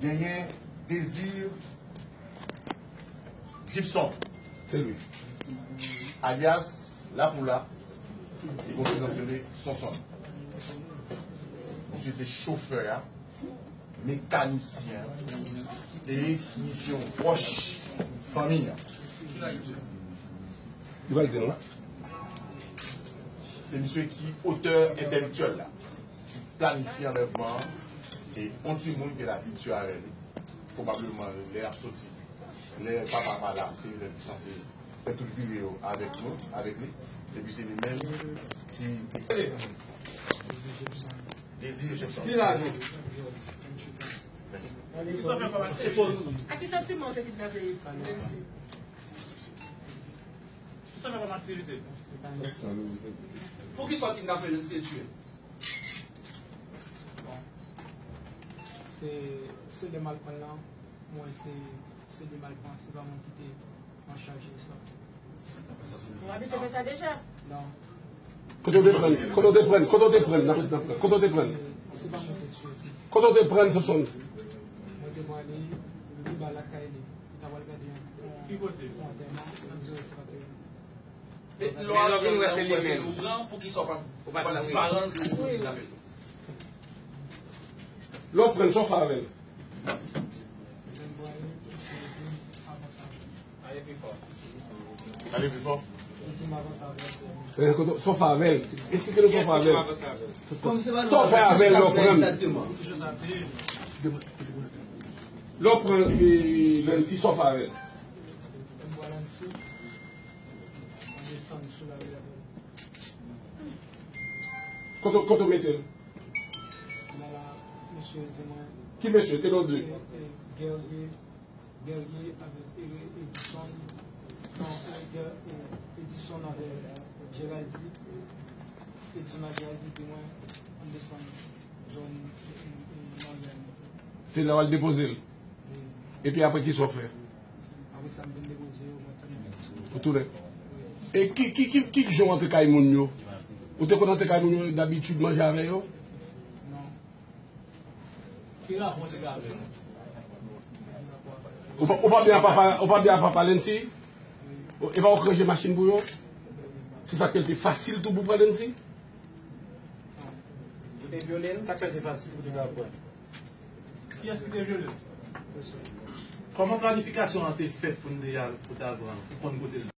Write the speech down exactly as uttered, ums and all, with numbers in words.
Genyen Désir Gibson, se li, alyas Lapoula, li konn prezante li Sonson. Misye se chofè a, mekanisyen an, e misye yon pwòch fanmi an. Li pral di nou la. Se misye ki otè entèlektyèl la, ki planifye anlèvman an, e yon timoun ke l abitye avè li. Pwobableman, lè y ap soti, lè papa pa la, se lè li sanse fè tout vire yo avèk nou, avèk li. Epi se li menm ki, ki Désir Jefferson. Ki la nou? A ki santiman w te kidnape Lency? Sa fè kòm aktivite. Poukisa w kidnape Lency e tiye l? Bon. Se, se de m al pran l lan, mwen se, se de m al pran, se pa mwen ki te an chaj de sa. Nou abitye fè sa deja. Non. Kote w te pran l? Kote w te pran l? Kote w te pran l? N ap, n ap, kote w te pran l? Se, se pa mwen ki te tiye l. Kote w te pran l, Sonson? Mwen te pran li, li ba lakay li. Li ta pral gade yon, yon, yon antèman, nan di responsab. E lè w vin wè se li menm, ou pran, poukisa w pa, ou pa di paran l ke w pran l? Lè w pran l, sa w fè avè l? Ale pi fò. Ale pi fò. Eh, kote, sa w fè avè l? Esplike nou sa w fè avè l. Sa w fè avè l lè w pran l? Lè w pran, eh, Lency, sa w fè avè l? Kote, kote w mete l? Ki mesye? Te non de? Guerrier, Guerrier avèk Ere-, Edison, non, Ger-, e, Edison avèk Geraldi, Edison ak Geraldi di mwen, ann desann zòn, e, e, Manzè. Se la w al depoze l? Wi. Epi apre, kisa w fè? Apre sa, m vin depoze yo, mwen tounen. Ou tounen? Wi. E ki, ki, ki, ki jan w antre kay moun yo? Ou te konn antre kay moun yo dabitid manje avè yo? Non. Ki rapò w te gen avè yo? Ou pa, ou pa byen a papa, ou pa byen a papa Lency? Ou, e pa ou k ranje machin pou yo? Se sa k fè l te fasil tou pou pran Lency? Ou te vyole l, sa k fè l te fasil pou te ka pran? Kiyès ki te vyole l? Kòman planifikasyon an te fèt pou n te al, pou te al pran l, pou konn kote l?